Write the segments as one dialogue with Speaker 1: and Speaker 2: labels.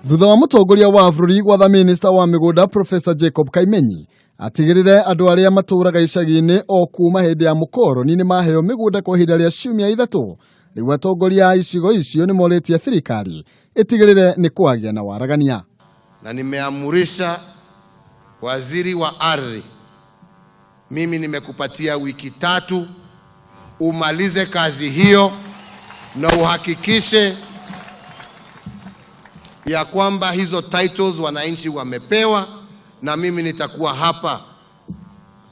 Speaker 1: Thutha wa mũtongoria wa bũrũri gwatha minista wa mĩgũnda Professor Jacob Kaimenyi atigĩrĩre andũ arĩa matũũraga icagi-inĩ o kuma hĩndĩ ya mũkoroni nĩ maheo mĩgũnda kwa ihinda rĩa ciumia 3, rĩu atongoria a icigo icio nĩ morĩtie thirikari ĩtigĩrĩre nĩ kwagĩa na waragania.
Speaker 2: Na nimeamurisha waziri wa ardhi, mimi nimekupatia wiki 3 umalize kazi hiyo na uhakikishe ya kwamba hizo titles wananchi wamepewa, na mimi nitakuwa hapa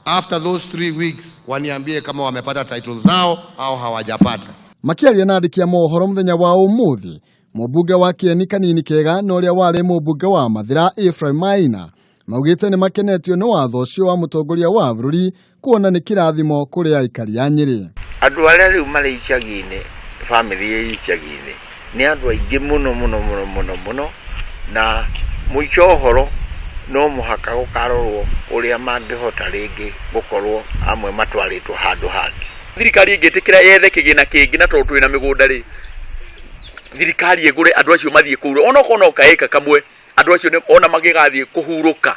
Speaker 2: after those 3 weeks waniambie kama wamepata titles zao au hawajapata.
Speaker 1: Makiaria na andĩki a mohoro mũthenya wa ũmũthĩ, mũmbunge wa Kieni Kanini Kega na ũrĩa warĩ mũmbunge wa Mathira Ephraim Maina maugĩte nĩ makenetio nĩ watho ũcio wa mũtongoria wa bũrũri kuona nĩ kĩrathimo kũrĩ aikari a Nyĩrĩ.
Speaker 3: Andũ arĩa rĩu marĩ icagi-inĩ, bamĩrĩ ĩ icagi-inĩ nĩ andũ aingĩ mũno mũno mũno mũno mũno, na mũico ũhoro no mũhaka gũkarorwo ũrĩa mangĩhota rĩngĩ gũkorwo amwe matwarĩtwo handũ hangĩ.
Speaker 4: Thirikari ĩngĩtĩkĩra yethe kĩgĩna kĩngĩ, na tondũ twĩna mĩgũnda rĩ, thirikari ĩgũre andũ acio mathiĩ kũu, onokorwo no kaĩka kamwe, andũ acio ona magĩgathiĩ kũhurũka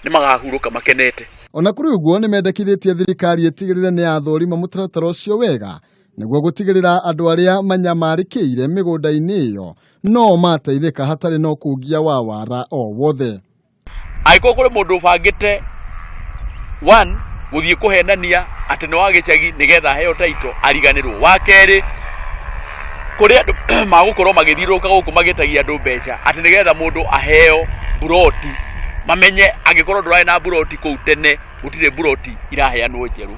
Speaker 4: nĩ magahurũka makenete.
Speaker 1: Ona kũrĩ ũguo nĩ mendekithĩtie thirikari ĩtigĩrĩre nĩ yathũrima mũtaratara ũcio wega nĩguo gũtigĩrĩra andũ arĩa manyamarĩkĩire mĩgũnda-inĩ ĩyo no mateithĩka hatarĩ na ũkungia wa wara o wothe.
Speaker 4: Angĩkorwo kũrĩ mũndũ ũbangĩte one gũthiĩ kũhenania atĩ nĩ wa gĩcagi nĩgetha aheo title, ariganĩrwo. Wa kerĩ, kũrĩ andũ magũkorwo magĩthiũrũrũka gũkũ magĩtagia andũ mbeca atĩ nĩgetha mũndũ aheo buroti, mamenye angĩkorwo ndũrarĩ na buroti kũu tene, gũtirĩ buroti iraheanwo njerũ.